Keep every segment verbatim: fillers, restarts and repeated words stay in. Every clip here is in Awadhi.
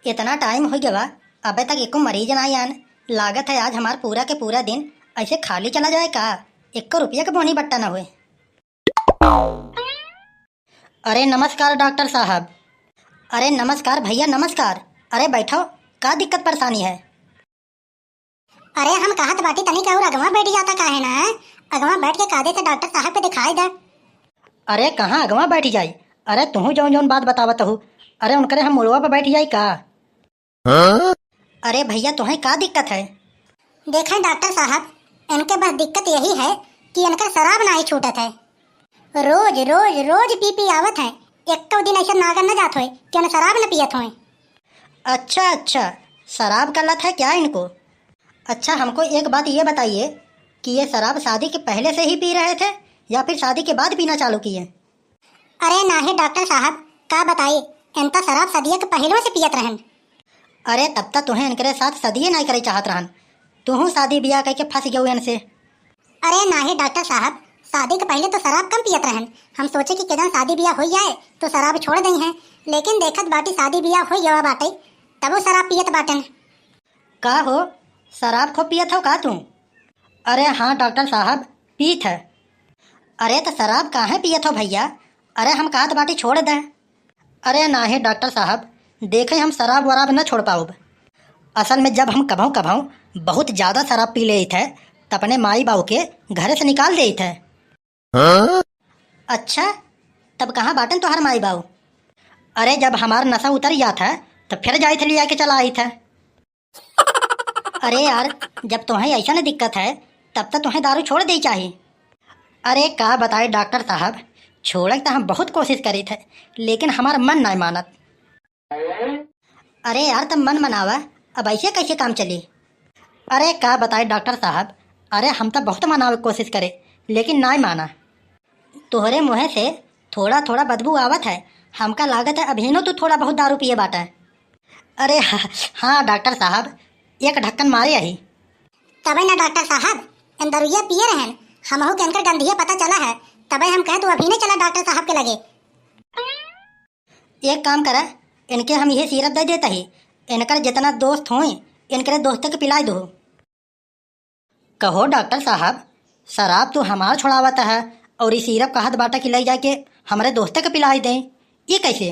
इतना टाइम होइ गवा, अबे तक एको मरीज नाहीं आन। लागत है आज हमार पूरा के पूरा दिन ऐसे खाली चला जाए का? एको रुपया के बोनी बट्टा न होए। अरे नमस्कार डॉक्टर साहब। अरे नमस्कार भइया, नमस्कार। अरे बैठो, का दिक्कत परेशानी है? अरे हम कहत बाटी तनी केहू अगवा बैठ जाता काहे ना? अगवा बैठ के कायदे से डॉक्टर साहब के दिखाई दे। अरे कहाँ अगवा बैठ जाई? अरे तुहू जौन जौन बात बतावत हू, अरे उनकरे हम मुड़वा पे बैठ जाई का? अरे भइया, तुहें का दिक्कत है? देखें डॉक्टर साहब, इनके बस दिक्कत यही है कि इनकर शराब नाहीं छूटत है। रोज, रोज, रोज पी पी आवत हैं। एक्को दिन ऐसे नागर न जात होए कि उन्हें शराब न पियत होए। अच्छा, अच्छा, शराब का लत है क्या इनको? अच्छा, हमको एक बात ये बताइए कि ये शराब शादी के पहले से ही पी रहे थे या फिर शादी के बाद पीना चालू किए? अरे नाहीं डॉक्टर साहब, का बताई, इन तो शराब सदिया के पहिलवे से पियत रहन। अरे तब तक तुहें इनकरे साथ सदिये नाहीं करे चाहत रहन, तुहूँ शादी बियाह करके फंस गयो इनसे। अरे नाहीं डॉक्टर साहब, शादी के पहले तो शराब कम पियत रहन, हम सोचे कि किदन शादी बियाह हो जाए तो शराब छोड़ दई हैं, लेकिन देखत बाटी शादी बियाह हो गया बाटे, तबो शराब पियत बाटन। का हो, शराब खूब पियत हो का तू? अरे हाँ डॉक्टर साहब, पीत है। अरे तो शराब काहे पियत हो भइया? अरे हम कहत बाटी छोड़ दे। अरे नाहीं डॉक्टर साहब, देखे हम शराब वराब न छोड़ पाउब। असल में जब हम कभौ कभौ बहुत ज्यादा शराब पी लेइत है, त अपने माई बाऊ के घरे से निकाल देइत है। हाँ? अच्छा, तब कहाँ बाटन तोहर माई बाऊ? अरे जब हमार नशा उतर जात है, तो फिर जाइत है लिया के चला आइत है। अरे यार, जब तोहें ऐसा न दिक्कत है, तब तो तोहें दारू छोड़ दे चाही। अरे का बताए डॉक्टर साहब, छोड़े त हम बहुत कोशिश करीत है, लेकिन हमार मन नाहीं मानत। अरे यार, तब मन मनावा, अब ऐसे कैसे काम चली? अरे का बताए डॉक्टर साहब, अरे हम तो बहुत मनावे के कोशिश करे, लेकिन नाहीं माना। तोहरे मुँहे से थोड़ा थोड़ा बदबू आवत है, हमका लागत है अभिनो तू थोड़ा बहुत दारू पिए बाटा। अरे ह-, हाँ डॉक्टर साहब, एक ढक्कन मारे अही। तबे ना डॉक्टर साहब, इन दरुइया पिए रहन, हमहू के इनकर गंधिया पता चला है, तबे हम कहे तू अभी नहीं चला डॉक्टर साहब के लगे। एक काम करा, इनके हम यह सिरप दे देता ही, इनकर जितना दोस्त होए, इनकरे दोस्त के पिलाए दो। कहो डॉक्टर साहब, शराब तो हमार छोड़ावत है और ई सिरप कहत बाटा कि लई जाके हमरे दोस्ते के पिलाई दें, ई कैसे?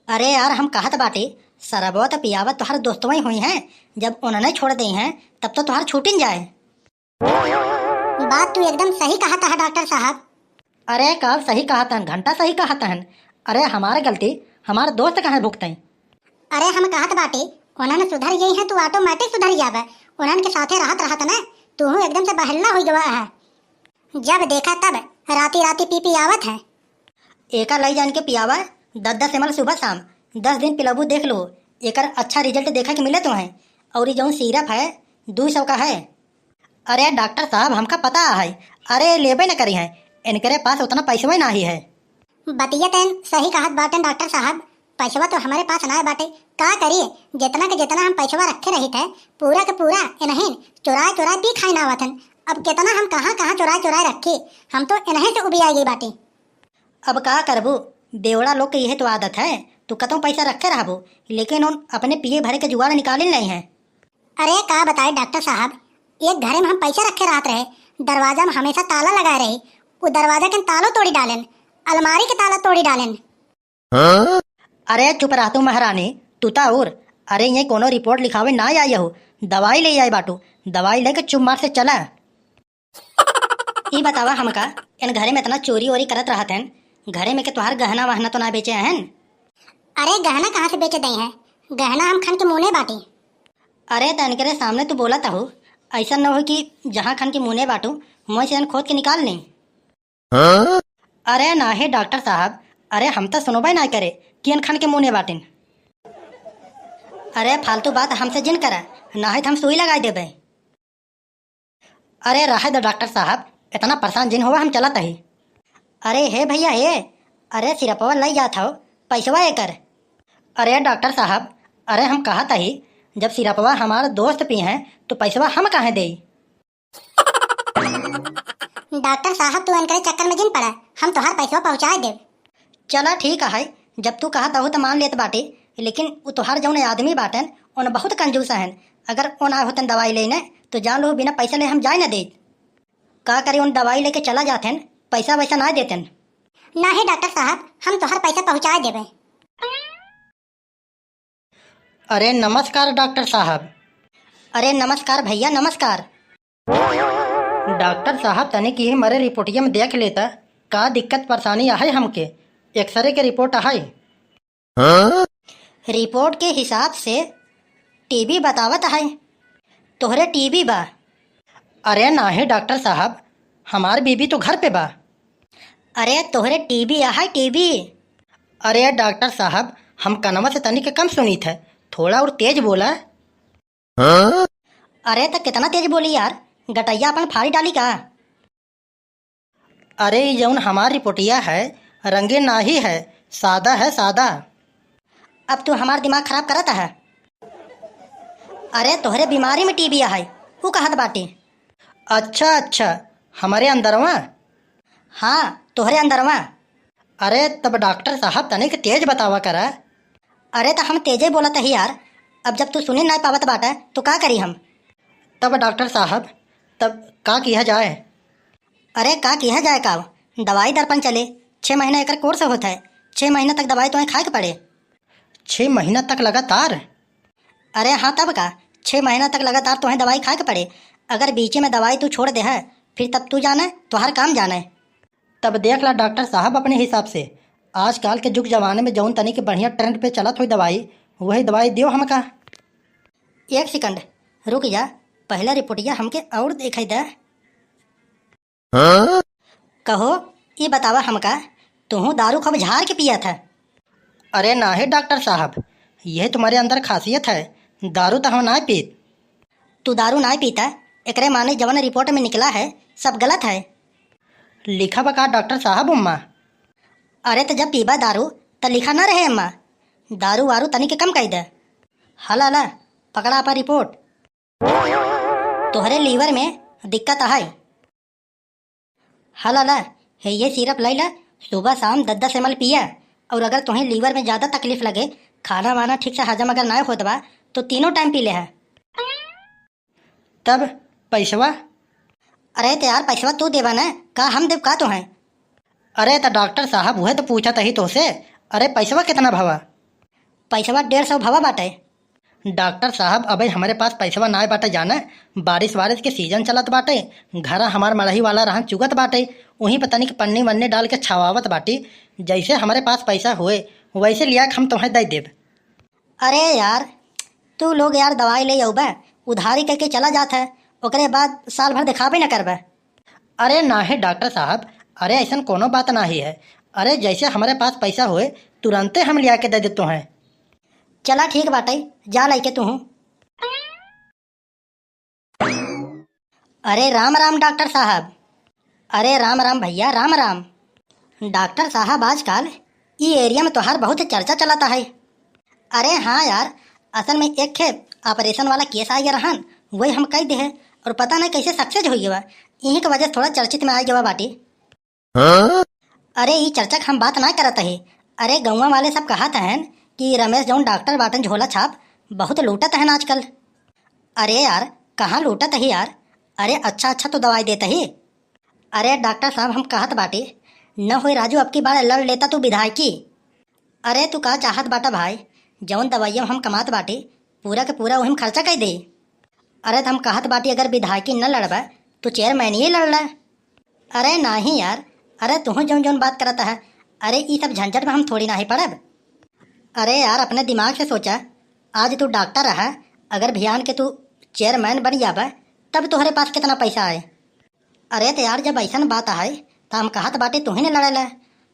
अरे यार, हम कहत बाटे, शराबवा तो पियावत तोहर दोस्तवा ही हुई हैं, जब उन्हने छोड़ देई हैं, तब तो तोहर छूटिन जाए। बात तू एकदम सही कहत है डॉक्टर साहब। अरे का सही कहत हन, घंटा सही कहत हन। अरे हमार गलती हमार दोस्त काहे भुगतई? अरे हम कहत बाटी, उन्हन सुधर गई हैं, तू automatic सुधर जाबे। उन्हन के साथे रहत रहत ना, तूहू एकदम से बहलना हो गवा है। जब देखा तब राती राती पी पी आवत है। एका लई जान के पियावा, दस दस एम एल सुबह शाम, दस दिन पिलाबू देख लो, एकर अच्छा result देखे के मिले तुम्हें। और ई जौन सिरप है, दो सौ का है। अरे डॉक्टर साहब, हमका पता है, अरे लेबे न करी हैं, इनकरे पास उतना पैसवे नाही है। बतिया तैन सही कहत बाटेन डॉक्टर साहब, पैसवा तो हमरे पास ना बाटे, का करिए, जितना के जितना हम पैसवा रखे रही थे, पूरा के पूरा इन्हीं चुराए चुराए पी खाए ना आवत हन। अब कितना हम कहाँ कहाँ चुराए चुराए रखी, हम तो इन्हीं से उबिया गई बाटी। अब का करबू, बेवड़ा लोग के यह तो आदत है, तू कतौ पैसा रखे रहबू, लेकिन उन अपने पिए भरे के जुगाड़ निकाले नहीं है। अरे का बताए डॉक्टर साहब, एक घरे में हम पैसा रखे रहत रहे, दरवाजा में हमेशा ताला लगाए रही, वो दरवाजा के तालो तोड़ी डालेन, अलमारी के ताला तोड़ी डालेन। हाँ? अरे चुप रह तू महारानी, तू ता और, अरे ये कोनो रिपोर्ट लिखावे ना आई हो, दवाई ले आई बाटू, दवाई लेके चुप मार से चला। ई बतावा हमका, इन घरे में इतना चोरी ओरी करत रहत हन, घरे में के तोहार गहना वहना तो ना बेचे हन? अरे गहना कहाँ से बेचे दई हैं, गहना हम खन के मुने बाटी। अरे त इनकरे सामने तू बोलत हो, ऐसा न हो कि जहाँ खन के मुने बाटू, वहीं से इन्हन खोद के निकाल ली। हाँ? अरे नाहीं डॉक्टर साहब, अरे हम तो सुनबे ना करे कि इन खन के मुने बाटिन। अरे फालतू बात हमसे जिन करा, नाहीं तो हम सुई लगाई देबे। अरे रहे दो डॉक्टर साहब, इतना परेशान जिन होवा, हम चलत ही। अरे हे भइया हे, अरे सिरपवा लई जात हो, पैसवा एकर। अरे डॉक्टर साहब, अरे हम कहत ही, जब सिरपवा हमार दोस्त पी हैं तो पैसवा हम काहे देई? डॉक्टर साहब तू इनकरे चक्कर में जिन पड़ा, हम तोहार पैसवा पहुँचाए देब। चला ठीक है, जब तू कहत हो तो मान लेत बाटे, लेकिन उ तोहार जौन आदमी बाटेन, उन बहुत कंजूस हन। अगर उन आए होतन दवाई लेने, तो जान लो बिना पैसा ले हम जाए न देत। का करी, उन दवाई लेके चला जातेन, पैसा वैसा ना देतेन। नाही डॉक्टर साहब, हम तोहार पैसा पहुँचाए देबे। अरे नमस्कार डॉक्टर साहब। अरे नमस्कार भैया, नमस्कार। डॉक्टर साहब, तनिक यही मरे रिपोर्टिया में देख लेता, का दिक्कत परेशानी आहे हमके? एक्सरे के रिपोर्ट आहे। हाँ? रिपोर्ट के हिसाब से टीबी बतावत आहे। तोहरे टीबी बा? अरे नाही डॉक्टर साहब, हमार बीबी तो घर पे बा। अरे तोहरे टीबी आहे, टीबी। अरे डॉक्टर साहब, हम कनवा से तनिक कम सुनीत है, थोड़ा और तेज बोला। हाँ? अरे त कितना तेज बोली यार, गटैया अपन फाड़ी डाली का? अरे ई जौन हमार रिपोर्टिया है, रंगीन नाही है, सादा है, सादा। अब तू हमार दिमाग खराब करत है। अरे तोहरे बीमारी में टीबी है, ऊ कहत बाटी। अच्छा अच्छा, हमरे अंदरवा? हाँ, तोहरे अंदरवा। अरे तब डॉक्टर साहब तनिक तेज बतावा करा। अरे त हम तेजे बोलत ही यार, अब जब तू सुनी नाय पावत बाटा तो का करी हम? तब डॉक्टर साहब, तब का किया जाए? अरे का किया जाए का, दवाई दर्पण चले, छः महीना एकर कोर्स होत है, छः महीना तक दवाई तोहे खाए के पड़े। छः महीना तक लगातार? अरे हाँ तब का, छः महीना तक लगातार तोहे दवाई खाए के पड़े। अगर बीचे में दवाई तू छोड़ दे है, फिर तब तू जाने, तोहार काम जाने। तब देख ला डॉक्टर साहब अपने हिसाब से, आजकल के जुग जमाने में जौन तनी के बढ़िया ट्रेंड पे चलत होई दवाई, वही दवाई दियो हमका। एक सेकंड रुक जा, पहला रिपोर्टिया हमके और देखे दे। हाँ? कहो, ई बतावा हमका, तुहू दारू खूब झार के पियत है? अरे नाही डॉक्टर साहब, यह तुम्हारे अंदर खासियत है, दारू तो हम ना पीत। तू दारू ना पीता, एकरे माने जवन रिपोर्ट में निकला है, सब गलत है। लिखा बा का डॉक्टर साहब अम्मा? अरे त जब पीबा दारू, त लिखा ना रहे अम्मा, दारू वारू तनी के कम कई दे। हला ला, पकड़ा आपा रिपोर्ट। तोहरे लीवर में दिक्कत है। हला ला, हे ये सिरप लई ला, सुबह शाम दस दस एम एल पिया। और अगर तोहे लीवर में ज्यादा तकलीफ लगे, खाना वाना ठीक से हजम अगर ना होत बा, तो तीनों टाइम पी ले है। तब पैसवा? अरे त यार, पैसवा तू देबा ना, का हम देब का तोहे? अरे त डॉक्टर साहब, उहे त पूछत ही तोसे। अरे पैसवा कितना भवा? पैसवा डेढ़ सौ भवा बाटे। डॉक्टर साहब, अबे हमरे पास पैसवा नाय बाटे जाने, बारिश वारिश के सीजन चलत बाटे, घरा हमार मड़ही वाला रहन चुगत बाटे, उहीं पर तनिक पन्नी वन्नी डाल के छवावत बाटी। जैसे हमरे पास पैसा होए, वैसे लिया के हम तोहे दे देब। अरे यार, तू लोग यार दवाई ले अउबे, उधारी करके चला जात है, ओकरे बाद साल भर दिखाबे न करबे। अरे नाहीं डॉक्टर साहब, अरे अइसन कोनो बात नाहीं है। अरे जैसे हमरे पास पैसा होए, तुरंते हम लिया के दे देत तोहे। चला ठीक बाटे, जा लइके तू। अरे राम राम डॉक्टर साहब। अरे राम राम भैया, राम राम। डॉक्टर साहब, आजकल ई एरिया में तोहार बहुत चर्चा चलत है। अरे हाँ यार, असल में एक ठे ऑपरेशन वाला केस आ गया रहन, वही हम कई देहे और पता नहीं कैसे सक्सेस हो गया, यहीं के वजह से थोड़ा चर्चित में आ गया बाटी। हाँ? अरे, ई चर्चा के हम बात ना करत ही। अरे, गौवा वाले सब कहत हन कि रमेश जौन डॉक्टर बाटन झोला छाप, बहुत लूटत हन आजकल। अरे यार, कहाँ लूटत ही यार? अरे, अच्छा अच्छा तो दवाई देत ही। अरे डॉक्टर साहब, हम कहत बाटी, न होई राजू, अब की बार लड़ लेता तू विधायकी। अरे, तू का चाहत बाटा भाई? जौन दवाइया में हम कमात बाटी, पूरा के पूरा वही में खर्चा कर दे। अरे, त हम कहत बाटी, अगर विधायकी न लड़बा, तो चेयरमैन ही लड़ ले। अरे नाही यार, अरे तुहू जौन जौन बात करत है, अरे ई सब झंझट में हम थोड़ी नाही पड़ब। अरे यार, अपने दिमाग से सोचा, आज तू डॉक्टर रहा, अगर भियान के तू चेयरमैन बन जाबा, तब तोहरे पास कितना पैसा आए? अरे त यार, जब अइसन बात है, त हम कहत बाटे तुही ने लड़े ले।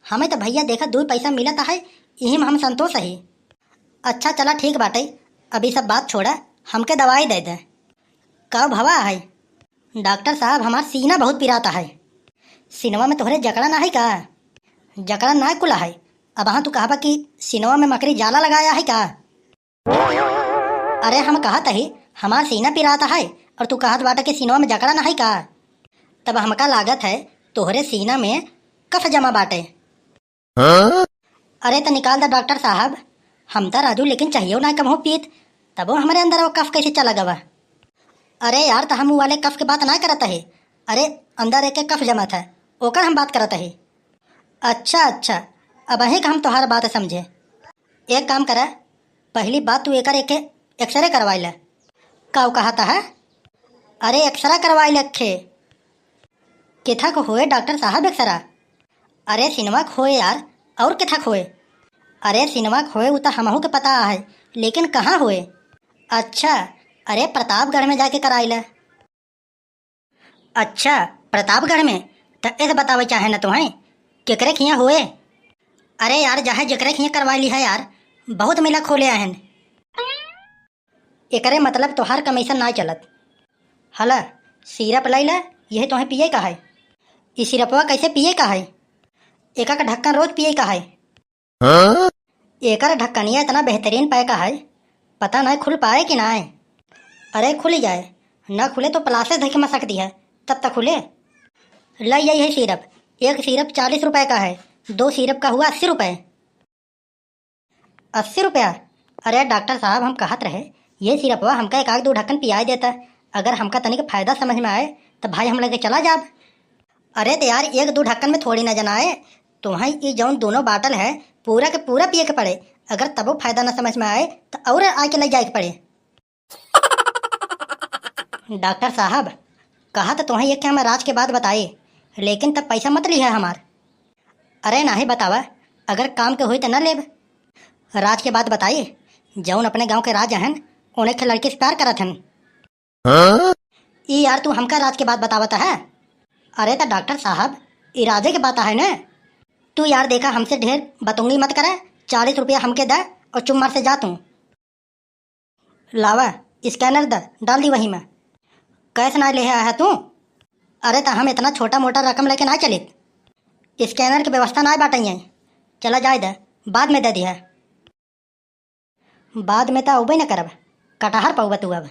हमें त भैया देखा दू पैसा मिलत है, यही में हम संतोष ही। अच्छा चला ठीक बाटे, अभी सब बात छोड़ा, हमके दवाई दे दे। का भवा है? डॉक्टर साहब, हमार सीना बहुत पिराता है। सीनवा में तोहरे जकड़ा ना है का? जकड़ा ना कुला है। अब हाँ तू कहबा कि सीनवा में मकरी जाला लगाया है का? अरे हम कहत ही, हमार सीना पिराता है, और तू कहत बाटा कि सीनवा में जकड़ा ना है का? तब हमका लागत है, तोहरे सीना में कफ जमा बाटे। हाँ? अरे त निकाल दा डॉक्टर साहब, हम त राजू लेकिन चाहियो ना कबहूँ पीत, तबो हमरे अंदर वो कफ कैसे चला गवा? अरे यार, त हम उ वाले कफ के बात ना करत है। अरे, अंदर एक कफ जमत है, ओकर हम बात करत है। अच्छा अच्छा, अबहीं का हम तोहार बात समझे। एक काम करा, पहली बात तू एकर एक एक्सरे करवाई ले। का कहता है? अरे एक्सरा करवाई ले खे। केथा को होए डॉक्टर साहब एक्सरा? अरे सिनवा क होए यार, और केथा क होए? अरे सिनवा क होए उ त हमहू के पता है, लेकिन कहाँ होए? अच्छा, अरे प्रतापगढ़ में जाके कराई ले। अच्छा, प्रतापगढ़ में? त ऐसे बतावे चाहे न तोहें, केकरे खियाँ होए? अरे यार, जाहे जेकरे खियाँ करवा ली है यार, बहुत मिला खोले आहन। एकरे मतलब तोहार कमीशन ना चलत। हला, सिरप लई ला, यही तोहें पिए का है। ई सिरपवा कैसे पिए का है? एका का ढक्कन रोज पिए का है। हाँ? एकर ढक्कनिया इतना बेहतरीन पैक है, पता नहीं खुल पाए कि ना। अरे खुल जाए, ना खुले तो प्लास्टिक धके मसक दी है, तब तक खुले। लई यही है सिरप, एक सिरप चालीस रुपए का है, दो सिरप का हुआ अस्सी रुपए। अस्सी रुपया? अरे डॉक्टर साहब, हम कहत रहे, ये सिरपवा हमका एक आध दो ढक्कन पियाए देता। अगर हमका तनिक फायदा समझ में आए, त भाई हम लेके चला जाब। अरे त यार, एक दो ढक्कन में थोड़ी ना जनाए, तोहें ई जौन दोनों बाटल है, पूरा के पूरा पिए के पड़े। अगर तबो फायदा ना समझ में आए, त और आके ले जाए के पड़े। डॉक्टर साहब, कहा त तोहें ये कि हम राज के बात बताए, लेकिन तब पैसा मत लिहे हमार। अरे नाही बतावा, अगर काम के होई त न लेब। राज के बात बताई, जौन अपने गांव के राज हन, उन्हें के लड़की से प्यार करत हन। हाँ? ई यार तू हमका राज के बात बतावत है? अरे त डॉक्टर साहब, ई राजे के बात है न। तू यार देखा हमसे ढेर बतंगी मत करे, चालीस रुपया हमके दे और चुप मार से जा तू। लावा, स्कैनर द, डाल दी वही में। कैश ना ले आया है तू? अरे त हम इतना छोटा मोटा रकम लेके ना चलित। स्कैनर के व्यवस्था ना बाटे है। चला जाए दे, बाद में दे दिया। बाद में त अउबे न करब, कटहर पउबा तू अब।